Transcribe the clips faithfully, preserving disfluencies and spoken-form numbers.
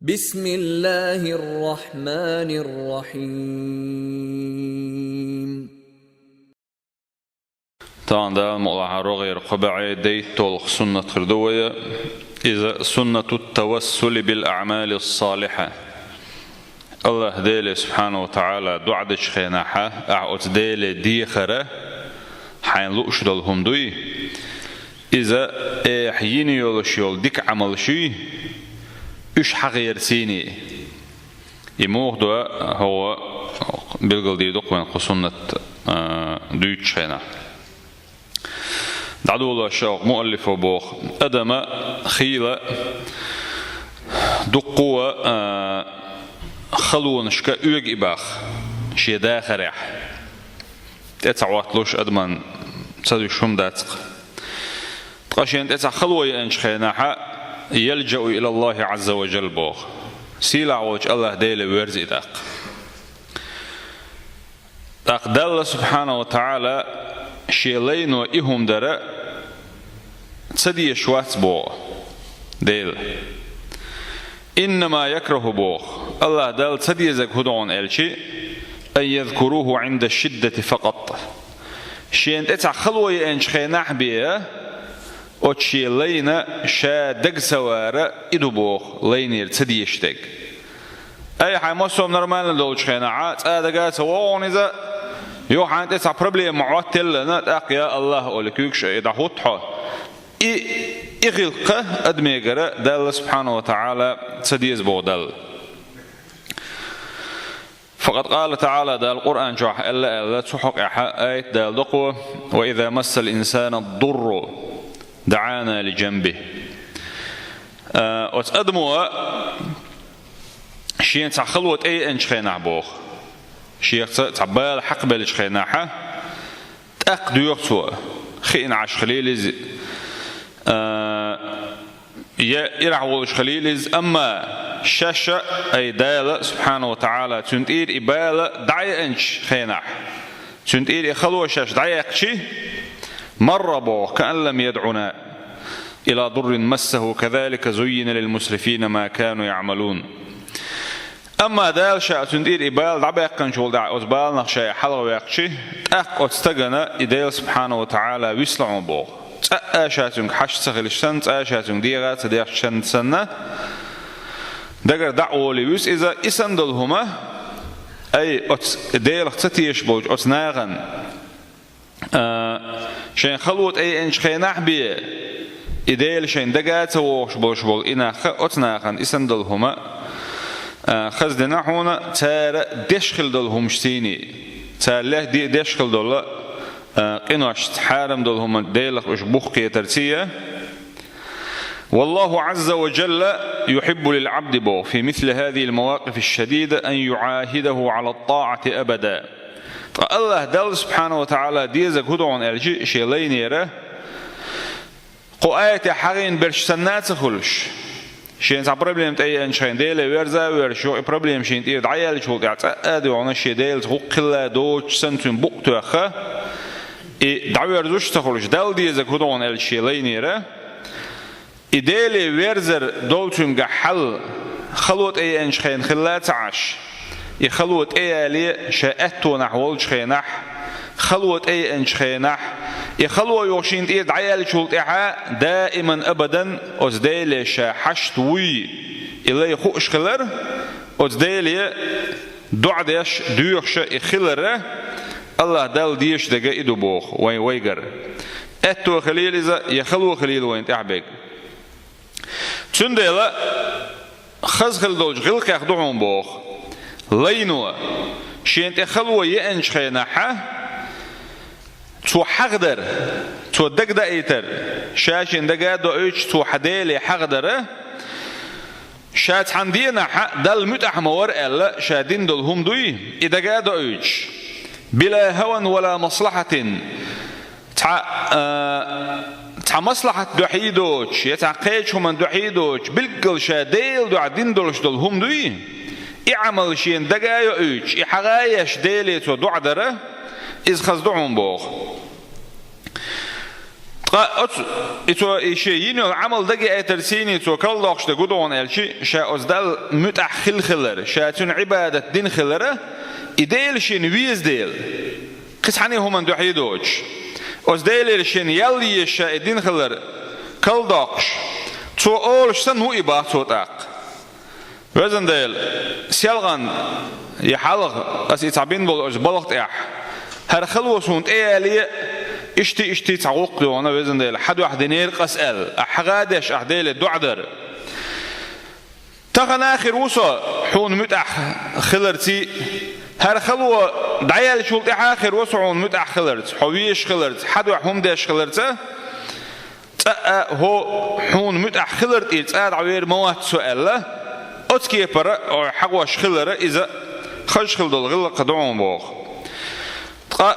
بسم الله الرحمن الرحيم. Тахана Дала мукъалахь рогӀера кхо бӀе дейтталгӀа суннат хир ду вай. Иза суннату тавассули бил аъмали ссалихьа. АллахӀ Деле, субхьанаху ва тагӀала, доӀа дечу хенахь, ахь оцу Деле дехар, хьайна лууш долу хӀума дуй, иза, ахь йина йолуш йолу дика Ӏамалш юй, уьш хьахерцийний. И муха ду, хӀокхо билгалдийр ду-кх вайн кху суннат, а, дуьйцучу хенахь. ДӀадолош, хӀокху муаллифо боху, адама хийла дуккха а, а, халонашка оьгу и боху шен дахарехь. ТӀе ца хӀотталуш адаман ца дуьсуш хӀума дац-кх. Ткъа шена тӀе цхьа хало еанчу хенахь, ялджаъу илаллахӀи Ӏазза ва жалла боху. Сийлахь волчу АллахӀ Деле верза и тӀаккха. ТӀаккха Далла, субхьанаху ва тагӀала, шен лайно и хӀума дар ца дезаш вац боху Дела. Иннама якрахӀу боху, АллахӀ Далла ца дезарг хӀун ду хьуна аьлча, ан язкурухӀу Ӏинда шиддати факъат. Шена тӀе цхьа хало еанчу хенахь бен, оцу шен лайна ша дага ца вар и ду боху, лайнера ца дезаш дерг. Ай, хьайн массо а нормально долчу хенахь, цкъа а дага а ца во хьуна иза, юха хьайна тӀе цхьа проблема хӀоттаеллина, тӀаккха, я АллахӀ, олий куьйгаш а и дӀахӀутту хьо. И, и гӀиллакх адамегара Далла, субхьанаху ва тагӀала, ца деза боху Далла. Факъад къала тагӀала, Дала Къуръан чохь аьлла, аьлла, цу хьокъехь аят дала доккхо: «Ва иза массал инсана дурру, даӀана ли джанбихӀ». А, оцу адамо шена цхьа хало тӀееанчу хенахь боху, шех цхьа, цхьа бала хьакхабеллачу хенахь, тӀаккха доьху цо, хиъна Ӏаш хилийла иза, а, я ирахь волуш хилийла иза, амма шаьш а, ай Дала, субхьанаху ва тагӀала, цуьнан тӀера и бала дӀаяьанчу хенахь, цуьнан тӀера и хало шаьш дӀаяьккхича, марра боху, каан лам ядӀуна ила дуррин массахӀу, казалика зуййина лил мусрифина ма кану яӀмалун. Амма Дала ша цуьнан тӀера и бала дӀабаьккхинчул тӀаьхьа оцу баланах ша хьалхаваьккхича, тӀаккха оцу стагана и Дела, субхьанаху ва тагӀала, висла хьуна боху. Цкъа а ша цуьнга хьашт ца хилча санна, цкъа а ша цуьнга дегӀа ца дехча санна, дагара дӀа а волий вуьсу иза, и санна долу хӀума, ай, оцу Делах ца тешаш болчу оцу нахана. А, шайн хало тӀееанчу хенахь бен, и Дела шайн дага а ца вогӀуш болуш болу и нах, оцу нахана и санна долу хӀума, а, хаза дина хьуна, цара деш хила долу хӀумаш цийний. Цара ле-, де-, деш хила долу, а, къиношца, хьарам долу хӀума Делах уьш бух кхетарций. Валлаху Ӏазза ва джалла юхьиббу лил Ӏабди боху, фи мисли хӀазихил мавакъифиш шадида ан юӀахидахӀу Ӏала ттаӀати абада. Ткъа АллахӀ Далла, субхьанаху ва тагӀала, дезарг хӀун ду хьуна аьлча, шен лайнера, кху аятехь хьахийна берш санна а ца хуьлуш, шена цхьа проблема тӀееанчу хенахь, Деле верза а верзаш, юха и проблема шена тӀера дӀаяьллачул тӀаьхьа цкъа а дуьхьал шен Делаца гӀуллакх хилла доцуш санна цуьнан букъ тоьхна, и дӀаверзуш а ца хуьлуш, Далла дезарг хӀун ду хьуна аьлча шен лайнера, и Деле верзар долу цуьнгахь хьал, хало тӀееанчу хенахь хилла а ца Ӏаш, и хало тӀеяле, ша аьттонахь волчу хенахь, хало тӀееанчу хенахь, и хало юха шена тӀера дӀаяьллачул тӀаьхьа даиман абадан оцу Деле ша хьашт вуй, и лай хууш хилар, оцу Деле доӀа деш, доьхуш а и хилар, АллахӀ Далла дезаш дерг и ду боху вайн вайгара. Аьтто хилийла иза, я хало хилийла вайна тӀехь берг. Цундела хаза хила долчу гӀиллакхех ду хьуна боху, лайно шена тӀе хало еанчу хенахь, цо хьахадар, цо дагадаийтар, ша шена дага а доуьйтуш, цо хьан Деле хьахадар, ша цхьана дийнахь Далла муьтӀахь ма вара аьлла, ша дина долу хӀума дуй, и дага а доуьйтуш, била хӀаван вала маслахьатин, цхьа, а, цхьа маслахьат дуьхьий доцуш, я цхьа кхечу хӀуманна дуьхьий доцуш, билггал ша Делан дуьхьа дина долуш долу хӀума дуй, и Ӏамал шена дага а йоуьйтуш, и хьагӀ а еш Деле цо доӀа дара, иза хаза ду хьуна боху. Ткъа оцу, и цо и шен йина йолу Ӏамал дагаяийтарций цо карладоккхуш дерг хӀун ду хьуна аьлча, ша оцу Далла муьтӀахь хилла хилар, ша цуьнан Ӏибадат дина хилар, и Дела шена веза дела. Кхин цхьана хӀуманна дуьхьал доцуш, оцу Делера шена ял езаш ша и дина хилар карладоккхуш, цо олуш санна ву и боху цо тӀаккха. Везан Дела, селхана я хьалха аса и цхьа бина болу оцу балха тӀехь, хӀара хало суна тӀеялае, иштта, иштта цхьа гӀуллакх ду хьуна, Везан Дела, хьан дуьхьа динера-кх аса аьлла, ахь хьан гӀадеш ахь Деле доӀа дара. Тахана а хир ву со хьуна муьтӀахь хиларций, хӀара хало дӀаяьллачул тӀаьхьа а хир ву со хьуна муьтӀахь хиларца, хьо везаш хиларца, хьан дуьхьа хӀума деш хиларца, цкъа а хьо хьуна муьтӀахь хилар тӀера цкъа а дӀавер ма вац со аьлла, оцу кепара хьо хьагӀош хилар иза хазаш хилла долу гӀиллакх ду хьуна боху. Ткъа,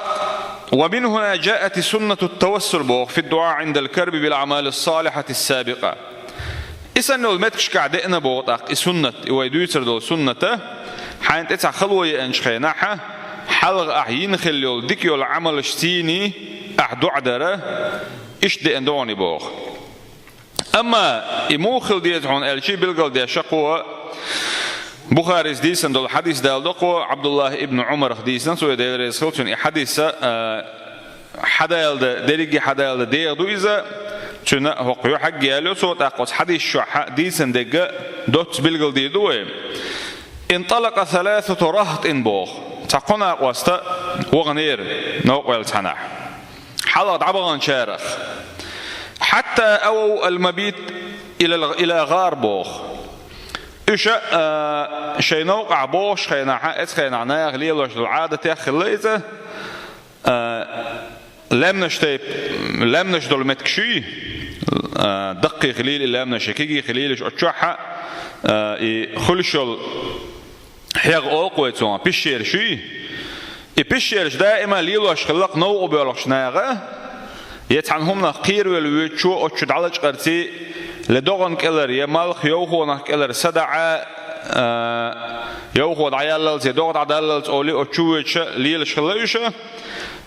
ومن هنا جاءت سنة التوسل боху في الدعاء عند الكرب بالأعمال الصالحة السابقة. И санна йолу меттигашкахь деана боху тӀаккха и суннат, и вай дуьйцур долу суннат, хьайна тӀе цхьа хало еанчу хенахь, хьалха ахь йина хилла йолу дика йолу Ӏамалшций ахь доӀа дара, иштта деана ду хьуна и боху. Амма и муха хила деза хьуна аьлча, билгалдеш кхо, Бухарис дийцина долу хьадис даладо кхо, Ӏабдуллахь ибн Ӏумарах дийцина, цо Дела реза хила цунна, и хьадис а, хьадалда, дерриге а хьадалда дегӀ ду иза, цуьнан хӀокху юьхьиг яьлла цо, тӀаккха оцу хьадис чохь дийцина дерг доцца билгалдийр ду вай. انطلق ثلاثة رهط боху. Цхьа кхо накъост ваханера новкъа ваьлла цхьанахь. Хьалха дӀабаханчарах. حتى أووا المبيت إلى، إلى غار боху. Уьш а, шайн новкъахь бохуш хенахь, эцу хенахь наха лелош долу Ӏадатех хилла иза, а, лаьмнаш тайп-, лаьмнаш долу меттигаш ю, а, даккхий хилийла и лаьмнаш, я кегий хилийла уьш, оцу чохь а, а, и хуьлуш йолу хьегӀ олу-кх вай цунах, пещераш ю. И пещераш даима лелош хилла-кх новкъа боьлхучу наха, я цхьана хӀуманах кхеравелла воьдучо оцу чу дӀалачкъарций, я догӀана кӀелара, я малх йовхонах кӀелара садаӀа, а, йовхо дӀаяллалц, я догӀа дӀадаллалц олий, оцу чу воьдуш лелаш хилла уьш.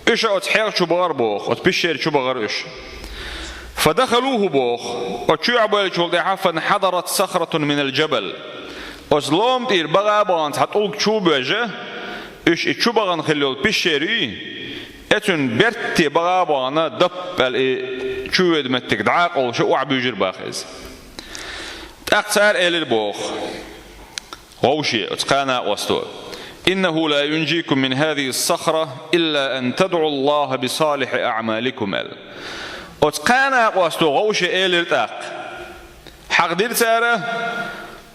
Уьш оцу хьегӀ чу бахара боху, оцу пещера чу бахара уьш. فدخلوه боху, оцу чу бахийтинчул тӀаьхьа فانحدرت صخرة من الجبل. Оцу лома тӀера баха а бахана цхьа тӀулг чу боьжна, уьш и чу бахана хилла йолу пещера ю, эцуьнан берте баха а бахана дап аьлла и чу воьду меттиг дӀа а къовлуш охьабуьйжира боху иза. ТӀаккха цара элира боху. Вовше, оцу кхана накъосто: إنه لا ينجيكم من هذه الصخرة إلا أن تدعوا الله بصالح أعمالكم аьлла. Оцу кхана накъосто вовше элира тӀаккха. ХьагӀ дира цара,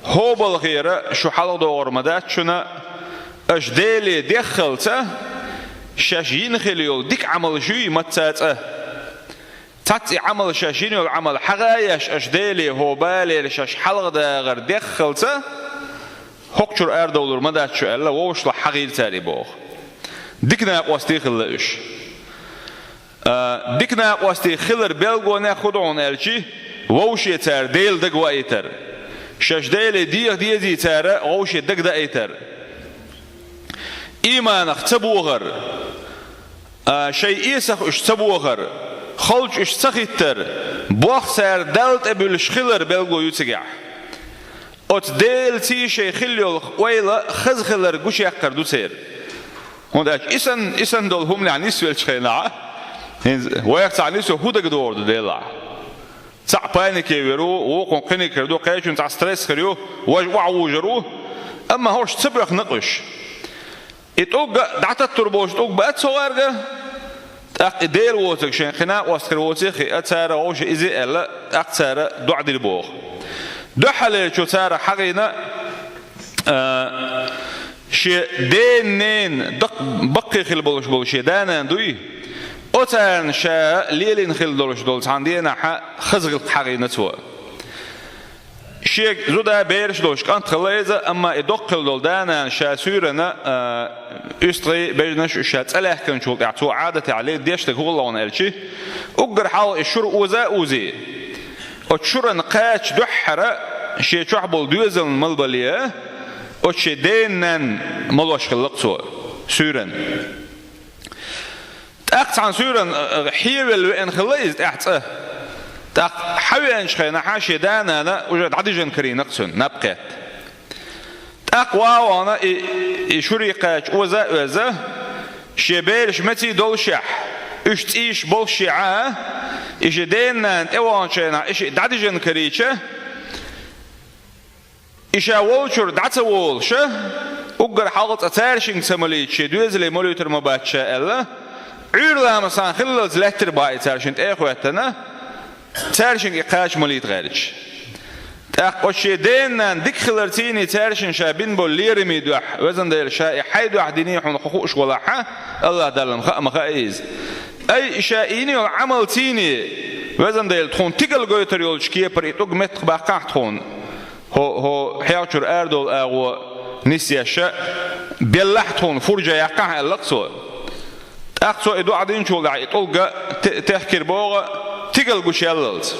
хӀокху балхера шу хьалха догӀур ма дац шуна, аша Деле деххалца, шаьш йина хилла йолу дика Ӏамалш ю и мацца цкъа. Цхьацца и Ӏамал шаьш йина йолу Ӏамал хьагӀ а еш, аша Деле хӀокху балера шаьш хьалха дагӀар деххалца, хӀокху чуьра арадовлур ма дац шу аьлла, вовшашлахь хьагӀ дира цара и боху. Дика накъостий хилла уьш. А, дика накъостий хилар белгонех хӀун ду хьуна аьлча, вовше цара Дела дага ваийтар. Шаьш Деле деха дезий цара, вовше дага даийтар. Ийманах ца бохар, а, шайн эсах уьш ца бохар, халчу уьш ца хӀиттар, боху цара Далла тӀе буьллуш хилар белго ю цигахь. Оцу Делаций шайн хилла йолу ойла хаза хилар гучуяккхар ду церан. ХӀунда аьлча и санна, и санна долу хӀуманехь нисвеллачу хенахь, хӀинца вайх цхьа нисо хӀун дагадогӀур ду Делахь? Цхьаъ панике вер ву, вукхунна кхиниг хир ду, кхечуьнан цхьа стресс хир ю, важа охьавужур ву, амма хӀорш ца боьхна-кх уьш. И тӀулг а дӀататтур болчу тӀулг бац хӀокхаьрга, тӀаккха и Дела воцург шайн кхин накъост хир воций а хиъна, цара вовше иза аьлла, тӀаккха цара доӀа дира боху. Дуьххьалерчу царах хьагӀийна, а, шен ден-ненан дакъ-, баккхий хилла болуш болу шен да-нана дуй, оцарна ша лелийна хилла долуш долу цхьана денахь хаза гӀиллакх хьагӀийна цо. Шега зуда бераш долуш кӀант хилла иза, амма и доккха хилла долу да-нана ша суьйранна, а, уьстагӀий, бежанаш уьш ша цӀа лаьхкинчул тӀаьхьа цо Ӏадатехь ле-, деш дерг хӀун хилла хьуна аьлча, уггар хьалха и шура оза а озий, оцу шурана кхача дуьххьара шен чохь болу доьзална мала бале, оцу шен ден-ненан малош хилла-кх цо суьйранна. ТӀаккха цхьана суьйранна, э, э, хьевелла веана хилла иза тӀехь цӀа. ТӀаккха хьавеанчу хенахь шен да-нана уже дӀадижина карийна-кх цуьнан, наб кхетта. ТӀаккха ван а вахана и, и шуре кхаьчча оза а оьзна, шен бераш меций доллушехь, уьш цӀийш боллушехь а, и шен дена-нана тӀеваханчу хенахь и шиъ дӀадижина карийча, и ша волчуьра дӀа ца волуш, уггар хьалха цкъа цаьршинга ца малийча, шен доьзале молуьйтур ма бац ша аьлла, Ӏуьйра ламастана хиллалц лаьттара бахьа и цаьршинна тӀе а хӀоьттина, цаьршинга и кхача малийта гӀерташ. ТӀаккха оцу шен дена-нана дика хиларций, цаьршинна ша бина болу лерамийн дуьхьа, везан Дела, ша и хьайн дуьхьа диний хьуна хууш валахь а, АллахӀ-Далла-м хаа ма хаьа иза. Ай, ша и йина йолу Ӏамалций, везан Дела, тхуна тигала гойтур йолчу кепара и тӀулг меттах баккхахь тхуна. ХӀо, хӀо хьех чуьра арадолу агӀо нисъеш а, беллахь тхуна, фуржа яккхахь, аьлла-кх цо. ТӀаккха цо и доӀа динчул тӀаьхьа и тӀулг те-, техкира боху, тигала гучуяьллалц.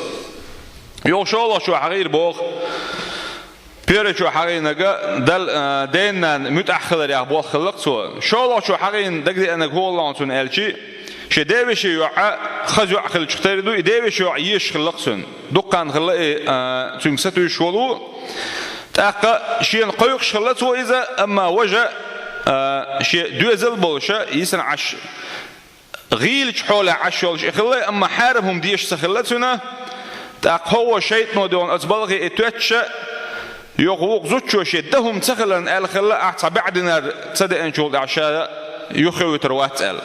Юха шолгӀачо хьахийра боху. Первачо хьахийнарг Дала, а, дена-нана муьтӀахь хиларех болх хилла-кх цо. ШолгӀачо хьахийна дагадеанарг хӀун хилла-кх цунна аьлча, шен девешин йоӀ хаза йоӀ хиллачух тера ду, и девешин йоӀ езаш хилла-кх цуьнан. Дукха хан хилла и, а, цуьнга сатуьйсуш волу. ТӀаккха шена кхойкхуш хилла цо иза, амма важа, а, шен доьзал а болуш, йисина Ӏаш, гӀийлачу хьолехь Ӏаш йолуш и хилла, амма хьарам хӀума дезаш ца хилла цуьнан. ТӀаккха хӀокхо шайтӀано дуьхьал оцу балхе и тоьттуш, юха вукху зудчо шен дан хӀума ца хиларна аьлла хилла, ахь цхьа бӀе динар ца деанчул тӀаьхьа ша юххе вуьтур вац аьлла.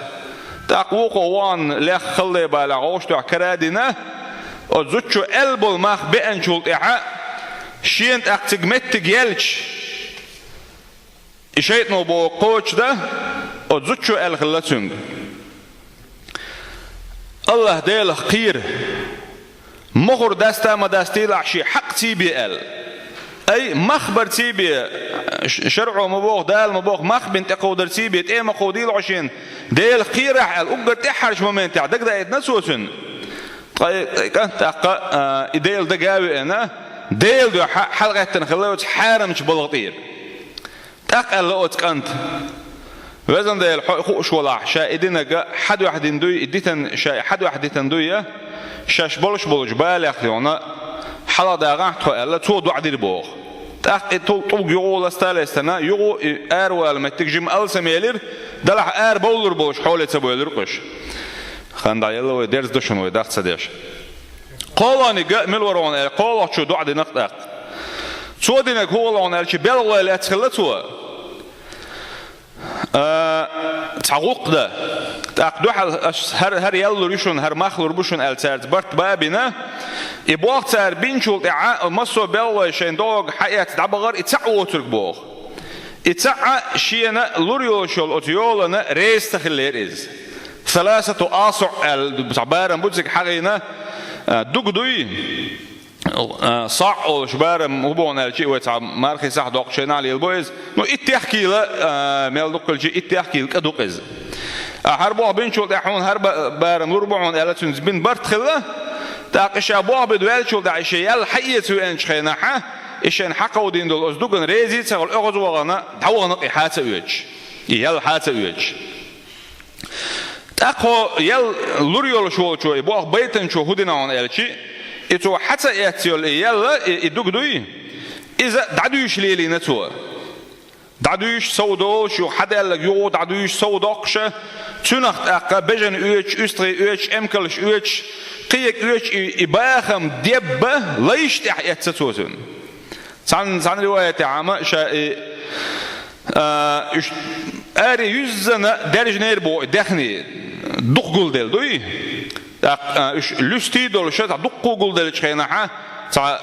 ТӀаккха вукхо вахана лехха хала балехь гӀовшах карадина, оцу зудчо аьлла болу мах беанчул тӀаьхьа, шена тӀаккха цига меттиг яьлча, и шайтӀано боху кхочушдан, оцу зудчо аьлла хилла цуьнга: «АллахӀ-Делах кхера, мохура даста а ма дастийла ахь шен хьакъ ций бен», – аьлла. Ай, мах бар ций бен, ш-, шарӀо ма боху, Дала ма боху, мах бина тӀекховдар ций бен, тӀе а ма кховдийла хьо шена, Делах кхерахь аьлла, уггар тӀаьххьарчу моментехь дагадеана цо цуьнан. Ткъа и, и кӀант тӀаккха, а, и Дела дага а веана, Делан дуьхьа хьалагӀеттина хилла оцу хьарамчу балха тӀера. ТӀаккха аьлла оцу кӀанта: «Везан Дела, хьо и хууш валахь, ша и динарг хьан дуьхьа дина дуй, и дитина, ша и хьан дуьхьа дитина дуй, я шаьш болуш болчу балех юхана хьалагӀа дагӀахь тхо», – аьлла, цо доӀа дира боху. ТӀаккха и тул-, тӀулг юха ласта а лестина, юха и аравала меттиг жима алсам елира, делахь арабовлур болуш хьоле ца бовлура-кх уьш. Хан дӀаелла вай, дерза ду шуна вай дах ца деш. КхоалгӀаниг мила вара хьуна аьлча, кхоалгӀачо доӀа дина-кх тӀаккха. Цо динарг хӀун хилла хьуна аьлча, белхалой лаьцна хилла цо. А, цхьа гӀуллакх дан. ТӀаккха дуьхьал аш хӀара, хӀара ял лур ю шуна, хӀара мах лур бу шуна аьлла, цаьрца барт бан а бина. И болх цара бинчул тӀаьхьа массо а белхалой шайн догӀург хьаэцна дӀабахара и цхьаъ воцург боху. И цхьаъ шена лур йолуш йолу оцу йолана реза ца хиллера иза. Саласату асуӀ аьлла, цхьа барам бу цига хьахийна, а, дуга дуй. А, саӀ олуш барам хӀун боху аьлча, вай цхьа мархий сахь доккхучу хенахь лелабо иза. Ну, иттех кийла, а, мел дукха хилча, иттех кийла кӀа ду-кх иза. А, хӀара болх бинчул тӀаьхьа хьуна хӀара ба-, барам лур бу хьуна аьлла, цуьнца бина барт хилла. ТӀаккха и ша болх бина ваьллачул тӀаьхьа и шен ял хьаэца веанчу хенахь, и шайна хьакховдийна долу оцу дугана резий ца хуьлу, оьгӀаз вахана, дӀавахана-кх и хьа ца оьцуш. И ял хьа ца оьцуш. ТӀаккха хӀо ял лур йолуш волчо, и болх байтанчо хӀун дина хьуна аьлча, и цо хьа ца эцна йолу и ял, и, и дуга дуй, иза дӀадуьйш лелийна цо. ДӀадуьйш сов долуш, юха хьадаьлларг юха дӀадуьйш сов доккхуш, цуьнах тӀаккха бежана оьцуш, уьстагӀий оьцуш, эмкалш оьцуш, кхиега оьцуш и, и бахам дебба лайш тӀехь эцна цо цуьнан. Цхьана, цхьана риваятехь ма ша и, а, уьш аре юьззина даьржинера боху и даьхни, дукха гулделла дуй. ТӀаккха, а, уьш луьстий долуш, цхьа дуккха гулделлачу хенахь, цхьа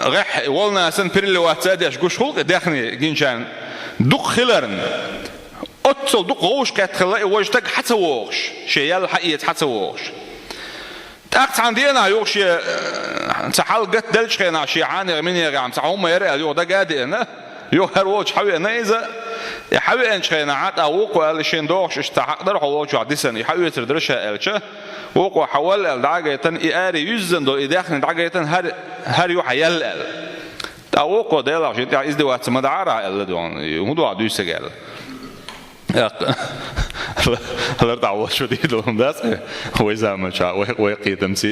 гӀеххьа волна санна переливаться а деш гуш хуьлу-кх и даьхни гиначарна дукха хиларна. Оццул дукха гӀовш кхетта хилла и важа стаг хьа ца вогӀуш, шен ял хьаэца хьа ца вогӀуш. ТӀаккха цхьана денахь юха шен, э, цхьа хьал гатделлачу хенахь шен хьанех-минехехь цхьа хӀума яра аьлла, юха дага а деана, юха хӀара волчу хьавеана иза. И хьавеанчу хенахь, тӀаккха вукхо аьлла, шен догӀуш иштта цхьа хьакъ дара хьо волчохь дисина, и хьаоьцур дара ша аьлча, вукхо хьавалла аьлла дӀа а гайтина, и аре юьззина долу и даьхни дӀа а гайтина, хӀара, хӀара ю хьан ял аьлла. ТӀаккха вукхо, Делахь, шен тӀехь издеваться ма дӀа ахь аьлла, дуьхьал, хӀун ду ахь дуьйцург аьлла. ТӀаккха, ХӀара дӀавода шу дийдалун дац, вай заманчохь, вай, вай кхетамца.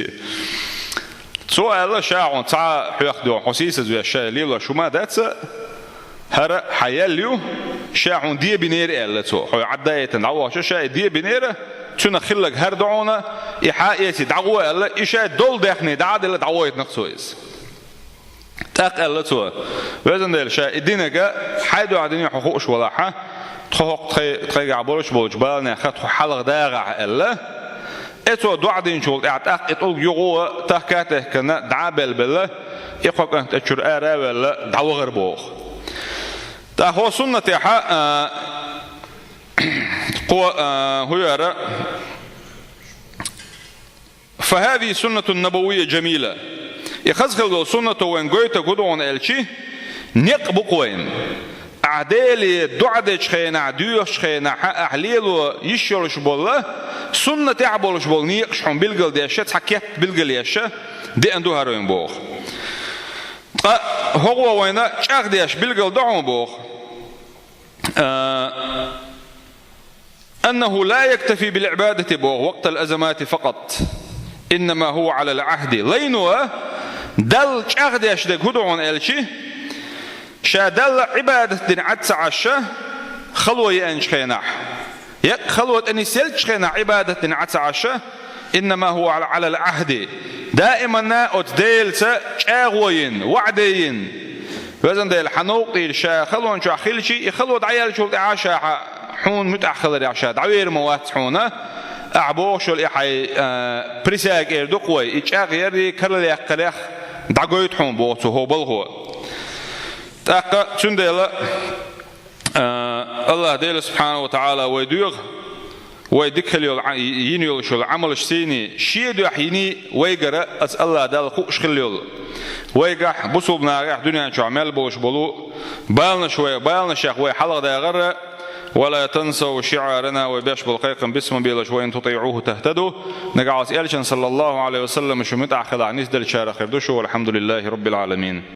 Цо аьлла, ша хьуна цхьа хьоьх дуьхьа, хьо сийсазвеш ша лелош хӀума дац, хӀара хьан ял ю, ша хьуна де бинера аьлла цо. Хьо Ӏадда а яйтина дӀавахча, ша и де бинера, цунах хилларг хӀара ду хьуна, и хьа эций дӀагӀо аьлла, и ша долу даьхни дӀа а делла, дӀагӀойтина-кх цо иза. ТӀаккха аьлла цо: «Везан Дела, ша и динарг хьай дуьхьа дина хьо хууш валахь, тхо хӀокху тхай-, тхайгахь болуш болчу баланех тхо хьалха дагӀахь», — аьлла. И цо доӀа динчул тӀаьхьа тӀаккха и тӀулг юха а тахка а техкина, дӀа а белла-белла, и кхо кӀант тӀе чуьра ара а ваьлла, дӀавахара боху. ТӀаккха хӀокху суннатехь, а, кхо, а, хӀун яра, «فهذه سنة نبوية جميلة». И хаза хилла долу суннато вайн гойтург хӀун ду хьуна аьлча, некъ бу-кх вайна. Ахь Деле доӀа дечу хенахь, доьхучу хенахь, ахь лело йиш йолуш болу, суннатехь болуш болу некъаш хьуна билгалдеш, цхьа кеп билгалъеш, деана ду хӀара вайна боху. Ткъа хӀокхо вайна чӀагӀдеш билгалдо хьуна боху. А, «أنه لا يكتفي بالعبادة», — боху, «وقت الأزمات فقط، إنما هو على العهد». Лайно Далла чӀагӀдеш дерг хӀун ду хьуна аьлча, ша Далла Ӏибадат дина Ӏад ца Ӏаш, хало еанчу хенахь, я хало тӀе нисъеллачу хенахь Ӏибадат дина Ӏад ца Ӏаш, «إنما هو على العهد». Даиманна оцу Делаца чӀагӀо йина, ваӀде йина. Везан Дела, хьан новкъа тӀера ша халон чохь хилчий, и хало дӀаяьллачул тӀаьхьа ша хьа-, хьуна муьтӀахь хиларехь ша дӀавер ма вац хьуна, ахь бохуш йолу и хьайн, а, присяга эр ду-кх вай, и чӀагӀъяррий карладаьккхарех дӀагойту хьуна боху цо хӀокху балхо. ТӀаккха цундела, а, АллахӀ Дела субхьанаху ва таӀала вай доьху, вай дика хила йолу Ӏа-, йина йолуш йолу Ӏамалш сийний, шен дуьхьа йиний вайгара аса АллахӀ Далла хууш хила йолу. Вайгахь, бусулба нахехь дуьнен чохь мел болуш болу баланаш вай, баланашех вай хьалха дагӀара, «ولا تنسوا شعارنا», вай беш болу кхайкхам биса ма белаш, «وإن تطيعوه تهتدوا», нагахь оцу Элчан, саллаллаху Ӏалайхи ва саллам, шу муьтӀахь хилахь нисделлачарах хир ду шу, валхьамдулиллахи раббил Ӏаламин.